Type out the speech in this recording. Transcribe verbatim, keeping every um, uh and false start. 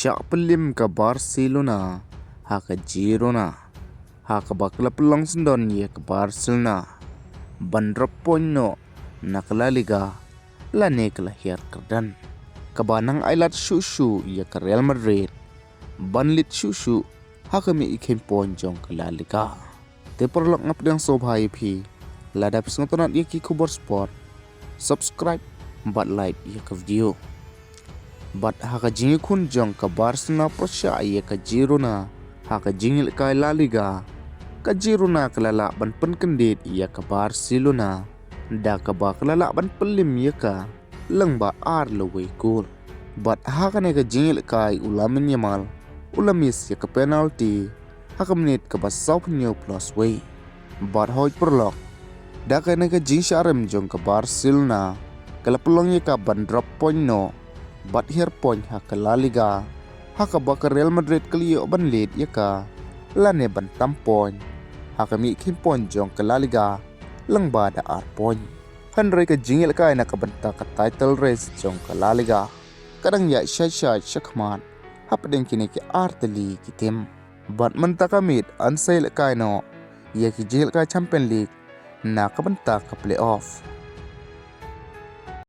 Shah pynliem ka Barcelona ha ka Girona, ha kaba ka la pynlong syndon ïa ka Barcelona ban drop point noh na ka La Liga lane ka la hiar kyrdan, kaba nang ailad shuh shuh ïa ka Real Madrid ban leit shuh shuh ha ka mih kheiñ point jong ka La Liga. Te paralok, nga pdiang sngewbha ïa phi, lada phi sngewtynnat ïa ki khubor sport, subscribe bad like ïa ka video. Bad ha ka jingïakhun jong ka Barcelona pyrshah ïa ka Girona ha ka jingïalehkai La Liga, ka Girona ka la lah ban pynkyndit ïa ka Barcelona da kaba ka la lah ban pynliem ïa ka lyngba ar lawei gol. Bad ha kane ka jingïalehkai u Lamine Yamal u la miss ïa ka penalty ha ka minit kaba saw hynñiew plus wei. Bad hooid paralok, da kane ka jingshah rem jong ka Barcelona ka la pynlong ïa ka ban drop point noh bad hiar point ha ka La Liga, ha kaba ka Real Madrid ka la ïoh ban leit ïa ka lane ban tam point ha ka mih kheiñ point jong ka La Liga lyngba da ar point. Hynrei ka jingïalehkai na ka bynta ka title race jong ka La Liga ka dang ïaid shai shai shakhmat hapdeng kine ki ar tylli ki tim. Bad mynta ka miet yn sa ïalehkai noh ïa ki jingïalehkai Champions League na ka bynta ka playoff.